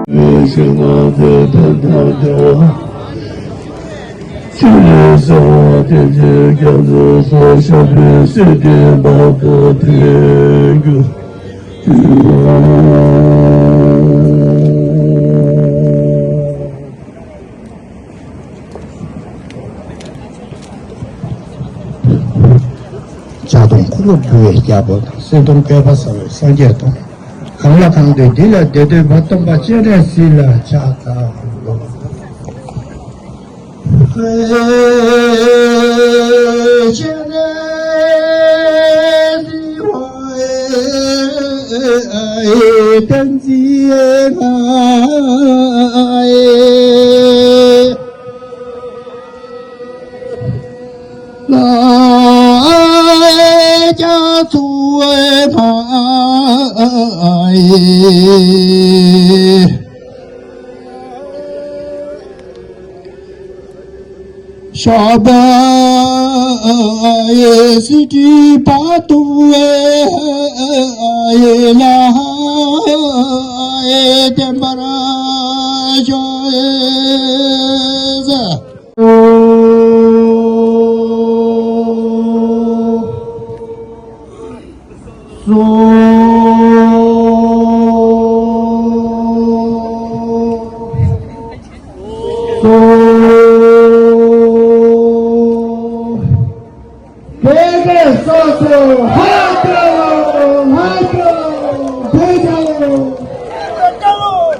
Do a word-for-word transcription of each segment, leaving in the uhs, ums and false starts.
བའི་ཞིང་ཁམས་དེར་ཕན་དང་བདེ་བ། ཆོས་ལས་བྱ་བ་དེ་ཚེ་རྒྱ་མཚོ་སོགས་ཞབས་པད་སྲིད་མཐའི་བར་དུ་བརྟན་གྱུར་ཅིག། ལྕགས་སྡོང་འཁོར་ལོ་བསྡུ་བའི་རྒྱལ་པོ་དང་། གསེར་སྡོང་བཀོད་པ་ཟ་བའི་སངས་རྒྱས་དང་། གང་ལ་གང་འདུལ་འདི་ལ་བདེ་སྟོན་པ། སྟོན་པ་སྤྱན་རས་གཟིགས་ལ་ཕྱག་འཚལ་ལོ། སྤྱན་རས་གཟིགས་དབང་བསྟན་འཛིན་ལྷ། ལ་རྒྱ་མཚོའི་མ། ཞབས་པད་སྲིད་མཐའི་བར་དུ་བརྟན་པར་ཤོག། སོ། སོ། དེ་གའི་སོ་སོ་ཧ་ཀ་ཧ་ཀ་དེ་གའི། སྐད་སྦྱིན་བདག་བོར་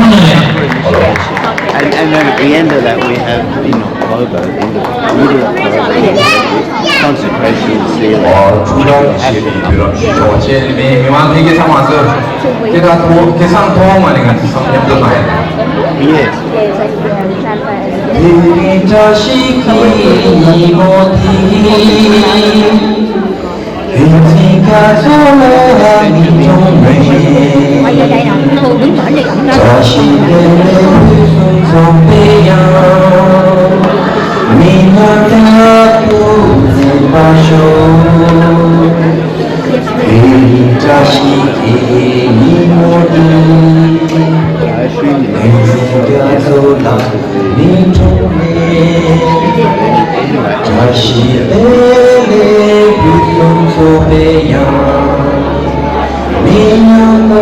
གནང་ལས། And, and then at the end of that, we have, you know, Volvo in the middle of Volvo, consecration seal. ཨོ་ཁྲུང་ཁྲང་ཞེས་པའི་བུ་རམ་ཞུ་ཆོག་ཅེས་མི་མི་མང་ཐེ་གེ་ཚང་མ་ཚོ་སྐད་གྲགས་མཐོ་སྐད་གསང་མཐོ་བོ་མ་ནི་ང་ཚོ་བསམ་མཉམ་དུ་མ་ཡིན། Yes. དེ་རིང་བཀྲ་ཤིས་ཀྱི་ཉིན་མོ་དེ། ཡིད་ཀྱི་ཁ་ཚོ་ལ་མི་མཐོང་བའི། བཀྲ་ཤིས་བདེ་ལེགས་ཕུན་སུམ་ཚོགས་པའི་ཡང་། མི་ཉམས་རྟག་ཏུ་གནས་པར་ཤོག། དེ་རིང་བཀྲ་ཤིས་ཀྱི་ཉིན་མོ་འདི། ཡིད་ཀྱི་ཁ་ཚོ་ལ་མི་མཐོང་བའི། བཀྲ་ཤིས་བདེ་ལེགས་ཕུན་སུམ་ཚོགས་པའི་ཡང་། མི་ཉམས་པ་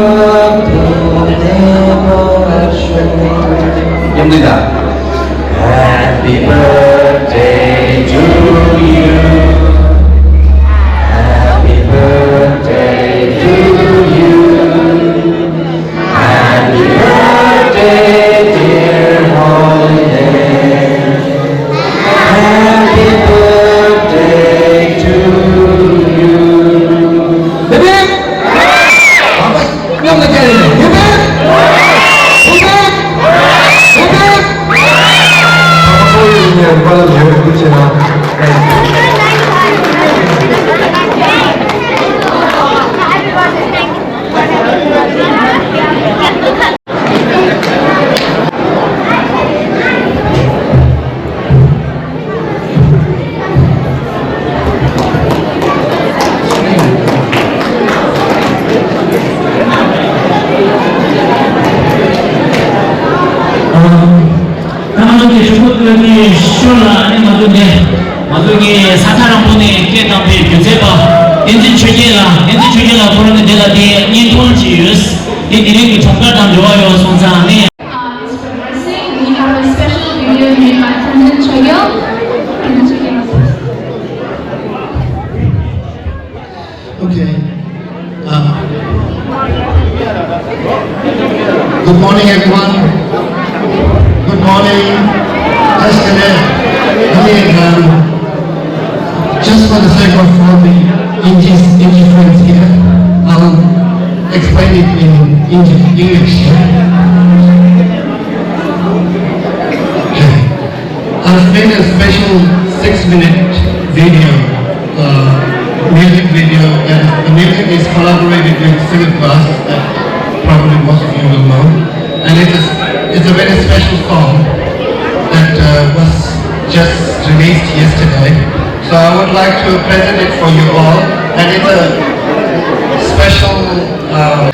ཐུབ་བསྟན་པར་ཤོག། མཉམ་འདུས་དང་། Happy birthday to you. Happy birthday to you. Happy birthday, dear Holiday. Happy birthday to you. Hip hip! མཉམ་དུ་བརྒྱབ་ནས། Hip hip! Hip hip! Hip hip! ཁོང་ཚོ་ཡིན་ནའི་རིག་པ་ལ་ཡོད་རེད་ཅེ་ན། ད་ང་ཚོ་གི་གཞུག་གུ་ཐོན་གྱི་ཤུལ་ལ་ཨ་ནི་ང་ཚོ་འདི་ང་ཚོ་གི་ས་ཐག་རིང་པོ་ནས་སྐད་བཏང་པའི་སྒྱུ་རྩལ་པ་བསྟན་འཛིན་ཆོས་རྒྱལ་ལགས། བསྟན་འཛིན་ཆོས་རྒྱལ་ལགས་ཁོ་རང་གི་འདི་ལ་དེ་བརྙན་ཐུང་ཅིག་ཡོད། དེ་དེ་རིང་གི་ཁྲོམ་སྐོར་དང་འབྲེལ་བ་ཡོད་སོང་ཙང་ཨ་ནི། Uh, it's progressing. We have a special video made by Tenzin Chogyal. Can you check it out? Okay. Uh, good morning, everyone. Good morning. Just today, I mean, um, just for the sake of all the English, English friends here, I'll explain it in English. English. Okay. I've made a special six-minute video, uh, music video, and the music is collaborated with Philip Glass, that probably most of you will know. And it's a, it's a very special song that, uh, was just released yesterday. So I would like to present it for you all, and it's a special, uh,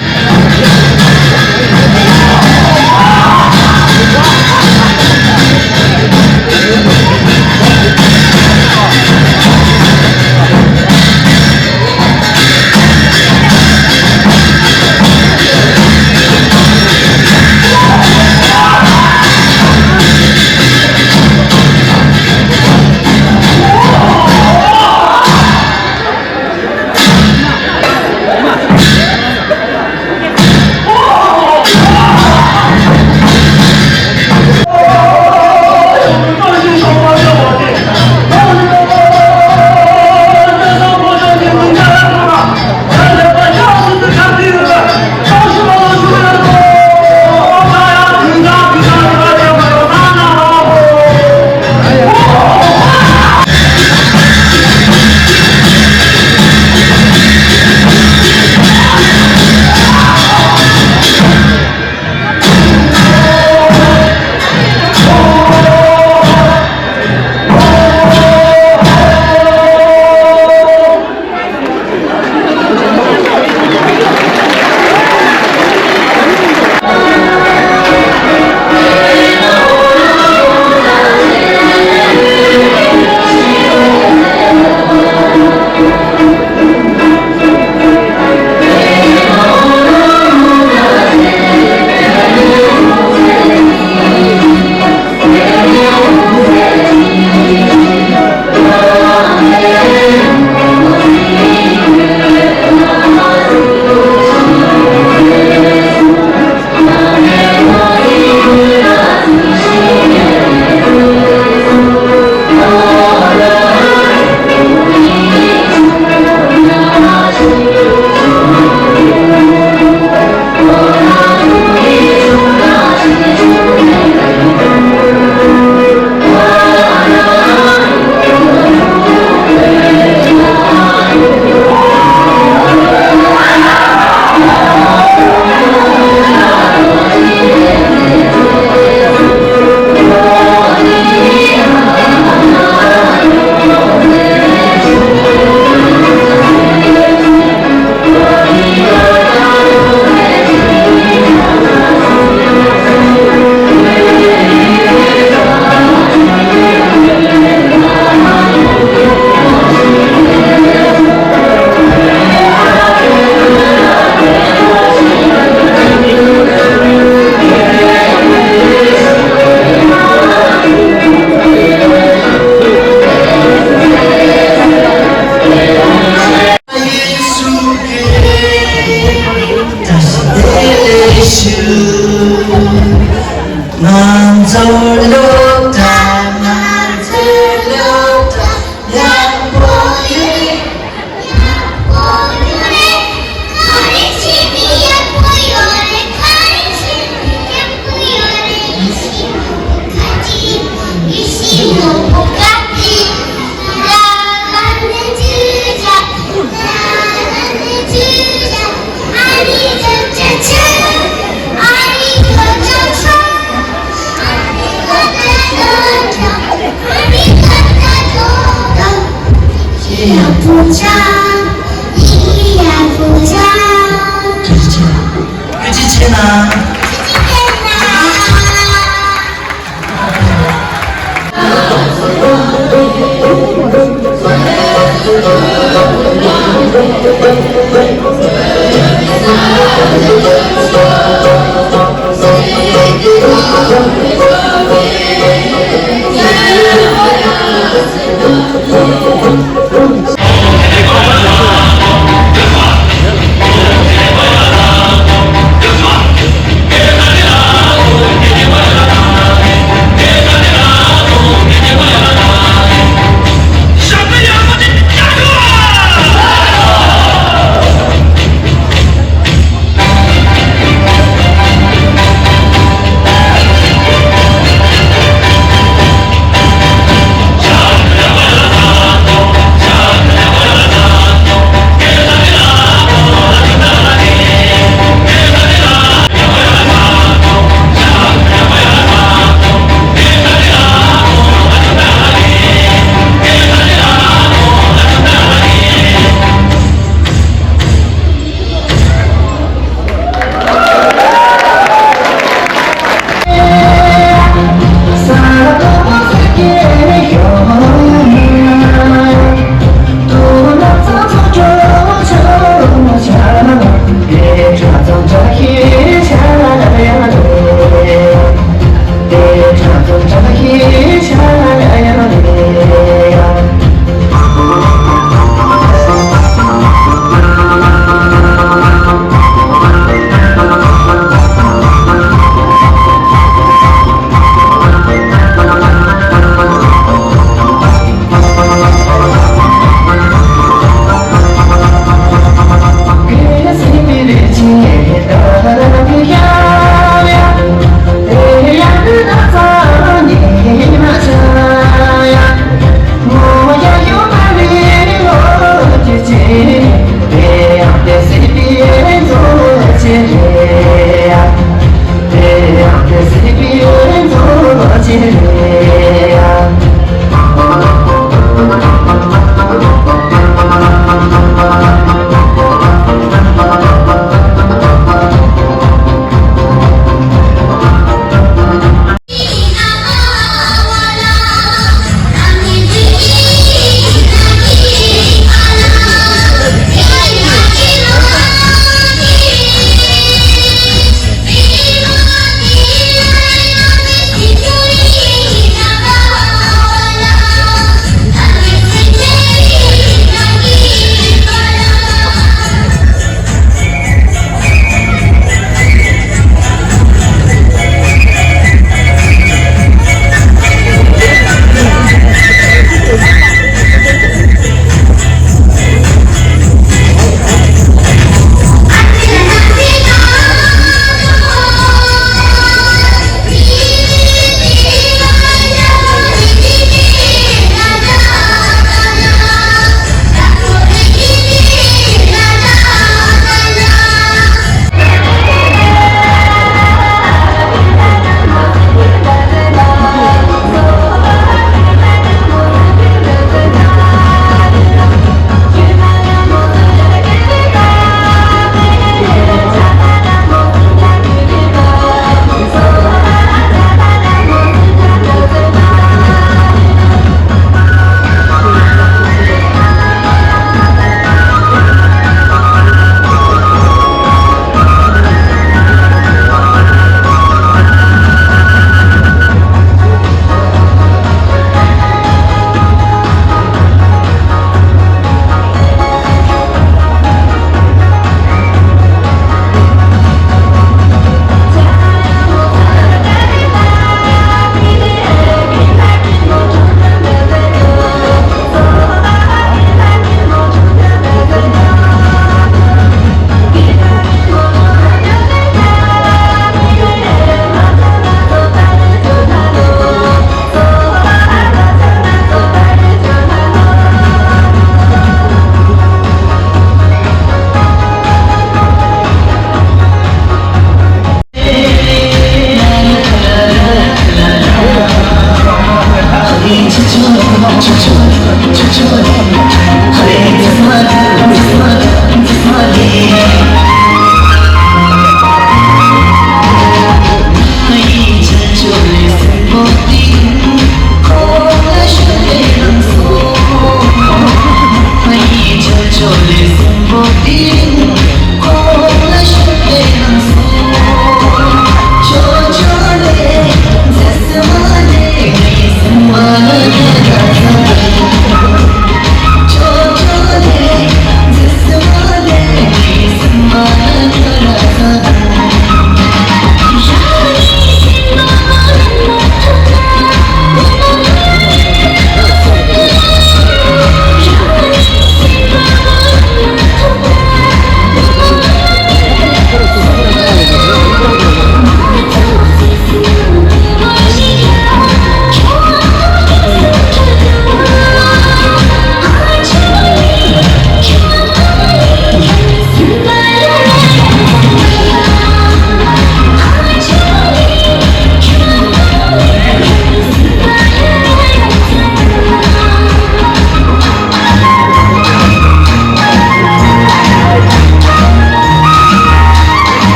ཐུགས་རྗེ་ཆེ་གནང་། ཐུགས་རྗེ་ཆེ་གནང་།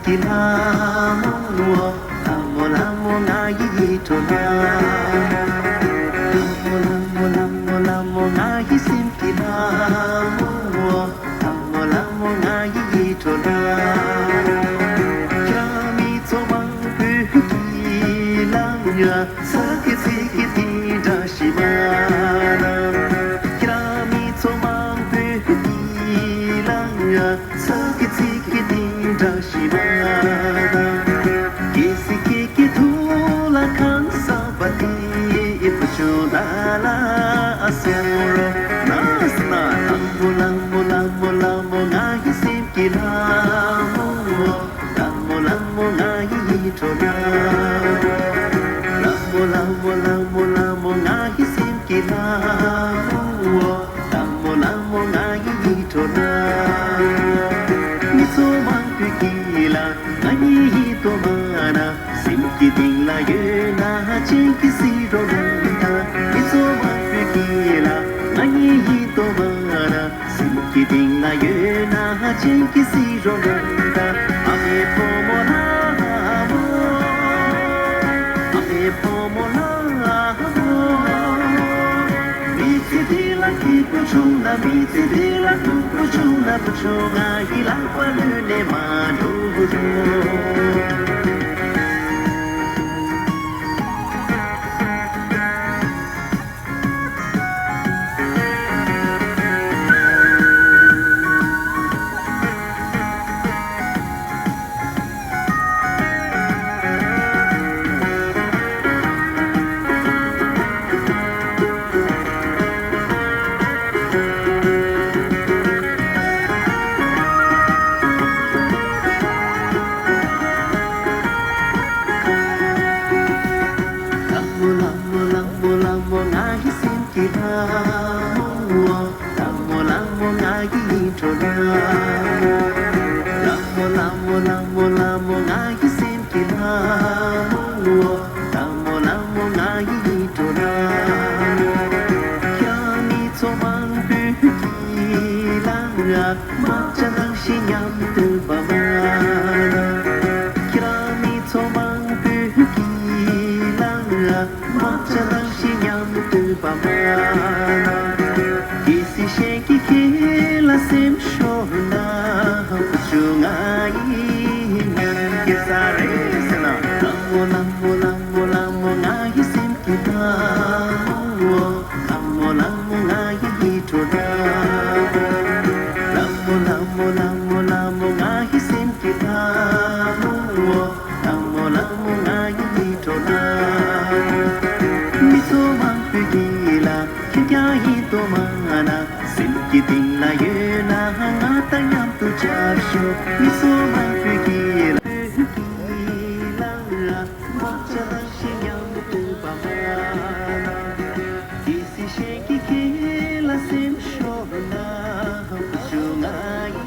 ལྷ་མོ། ལྷ་མོ་ལྷ་མོ་ང་ཡི་ཡིད་འཕྲོག་ལྷ། ལྷ་མོ་ལྷ་མོ་ལྷ་མོ་ལྷ་མོ་ང་ཡི་སེམས་ཀྱི་ལྷ་མོ། ལྷ་མོ་ལྷ་མོ་ང་ཡི་ཡིད་འཕྲོག་ལྷ། ཁྱེད་རང་མི་ཚོགས་མང་པོས་ཀྱིས་ལ་ཡ། ཚ་གི་ཚིག་གི་དེ་འདྲ་ཞིག་མ་ན། ཁྱེད་རང་མི་ཚོགས་མང་པོས་ཀྱིས་ལ་ཡ། ཚ་གི་ཚིག་གི་དེ་འདྲ་ཞིག་མ་ན། གལ་སྲིད་ཁྱེད་ཀྱི་ཐུགས་ལ་ཁ་སང་བ་དེ་བུ་ཆུང་ན་ལ་ཨ་སོ་རོ་ན་སི་ན། ལ་མོ་ལ་མོ་ལ་མོ་ལ་མོ་ང་ཡི་སེམས་ཀྱི་ལ་མོ། ལ་མོ་ལ་མོ་ང་ཡི་ཡིད་འཕྲོག་ལ། ལ་མོ་ལ་མོ་ལ་མོ་ལ་མོ་ང་ཡི་སེམས་ཀྱི་ལ་མོ། ལ་མོ་ལ་མོ་ང་ཡི་ཡིད་འཕྲོག་ལ། མི་ཚོགས་མང་པོས་ཀྱིས་ལ་ང་ཡི་ཡིད་དོ་མ་ན། སེམས་ཀྱི་གཏིང་ལ་ཡོད་ན་ཅན་གྱི་སི་རོ་ལ་ད། མི་ཚོགས་མང་པོས་ཀྱིས་ལ་ང་ཡི་ཡིད་དོ་མ་ན། སེམས་ཀྱི་གཏིང་ལ་ཡོད་ན་ཅན་གྱི་སི་རོ་ལ་ད། ཨ་མའི་བུ་མོ་ལ་མོ། ཨ་མའི་བུ་མོ་ལ་མོ། མི་ཚེ་འདི་ལ་སྐྱིད་པོ་བྱུང་ན། མི་ཚེ་འདི་ལ་སྡུག་པོ་བྱུང་ན། བུ་ཆུང་ང་ཡི་ལག་པ་ལུས་ནས་མ་འགྲོ། ལྷ་མོ་ལྷ་མོ་ལྷ་མོ་ལྷ་མོ་ང་ཡི་སེམས་ཀྱི་ལྷ་མོ། ལ་མོ་ལ་མོ་ང་ཡི་ཡིད་འཕྲོག་ལ། ལ་མོ་ལ་མོ་ལ་མོ་ལ་མོ་ང་ཡི་སེམས་ཀྱི་ལ་མོ། ལ་མོ་ལ་མོ་ང་ཡི་ཡིད་འཕྲོག་ལ། ཁྱེད་མི་ཚོགས་མང་པོས་ཀྱིས་ལ་དམག་ཆ་ནང་བཞིན་མཉམ་དུ་བབས་ན། ཁྱེད་མི་ཚོགས་མང་པོས་ཀྱིས་ལ། དམག་ཆ་ནང་བཞིན་མཉམ་དུ་བབས་ན། གལ་སྲིད་གཞན་གྱིས་ཁྱེད་ལ་སེམས་ཤོར་ན། བུ་ཆུང་ང་ཡི་ཉམས་སྐྱེ་ས་རེད་ཟེར་ན། ལ་མོ་ལ་མོ་ལ་མོ་ལ་མོ་ང་ཡི་སེམས་ཀྱི་ལྷ་མོ། ལ་མོ་ལ་མོ་ང་ཡི་ཡིད་འཕྲོག་ལྷ། ལ་མོ་ལ་མོ་ལ་མོ་ལ་མོ་ང་ཡི་སེམས་ཀྱི་ལྷ་མོ། ལ་མོ་ལ་མོ་ང་ཡི་ཡིད་འཕྲོག་ལྷ། མི་ཚོགས་མང་པོས་ཀྱིས་ལ་ཁྱེད་ཀྱང་ཡིད་དོ་མ་ན། སེམས་ཀྱི་གཏིང་ལ་ཡོད་ན་ང་དང་མཉམ་དུ་ཆབ་ཤོག་མི་ཚོགས་མང་པོས་ཀྱིས་ལ་ཀྱིས་ལ་ལ་དམག་ཆ་ནང་བཞིན་མཉམ་དུ་བབས་ན། གལ་སྲིད་གཞན་གྱིས་ཁྱེད་ལ་སེམས་ཤོར་ན། བུ་ཆུང་ང་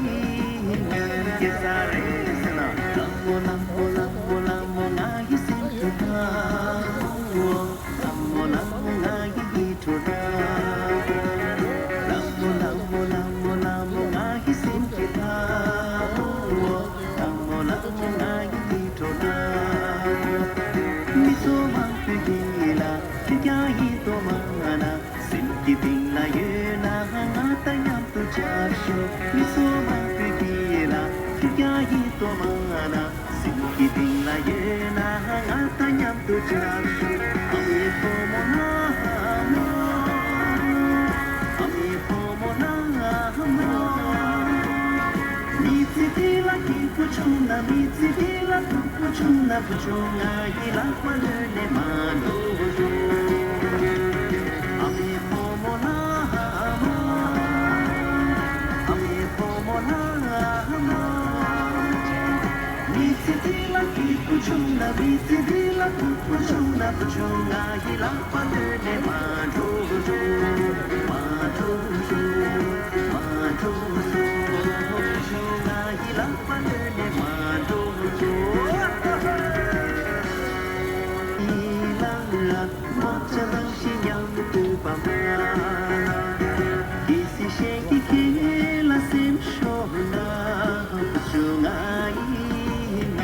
ཡི་ཉམས་སྐྱེ་ས་རེད་ཟེར་ན། ལ་མོ་ལ་མོ་ལ་མོ་ལ་མོ་ང་ཡི་སེམས་ཀྱི་ལྷ་མོ། ལ་མོ་ལ་མོ་ང་ཡི་ཡིད་འཕྲོག་ལྷ། ལ་མོ་ལ་མོ་ལ་མོ་ལ་མོ་ང་ཡི་སེམས་ཀྱི་ལྷ་མོ། ལ་མོ་ལ་མོ་ང་ཡི་ཡིད་འཕྲོག་ལྷ། མི་ཚོགས་མང་པོས་ཀྱིས་ལ་ཁྱེད་ཀྱང་ཡིད་དོ་མ་ན། སེམས་ཀྱི་གཏིང་ལ་ཡོད་ན་ང་དང་མཉམ་དུ་ཆབ་ཤོག་མི་ཚོགས་མང་པོས་ཀྱིས་ལ་ཁྱེད་ཀྱང་ཡིད་དོ་མ་ན། སེམས་ཀྱི་གཏིང་ལ་ཡོད་ན་ང་དང་མཉམ་དུ་ཆབ་ཤོག་ཨ་མའི་བུ་མོ་ལ་མོ། ཨ་མའི་བུ་མོ་ལ་མོ། མི་ཚེ་འདི་ལ་སྐྱིད་པོ་བྱུང་ན། མི་ཚེ་འདི་ལ་སྡུག་པོ་བྱུང་ན། བུ་ཆུང་ང་ཡི་ལག་པ་ལུས་ནས་མ་འགྲོ། ཨ་མའི་བུ་མོ་ལ་མོ། ཨ་མའི་བུ་མོ་ལ་མོ། མི་ཚེ་འདི་ལ་སྐྱིད་པོ་བྱུང་ན། མི་ཚེ་འདི་ལ་སྡུག་པོ་བྱུང་ན། བུ་ཆུང་ང་ཡི་ལག་པ་ལུས་ནས་མ་འགྲོ་འགྲོ། མ་འགྲོ་འགྲོ། མ་འགྲོ་འགྲོ། བུ་ཆུང་ང་ཡི་ལག་པ་ལུས་ནས་མ་འགྲོ་འགྲོ། ཡི་ལ་ལ། དམག་ཆ་ནང་བཞིན་མཉམ་དུ་བབས་ན། གལ་སྲིད་གཞན་གྱིས་ཁྱེད་ལ་སེམས་ཤོར་ན། བུ་ཆུང་ང་ཡི་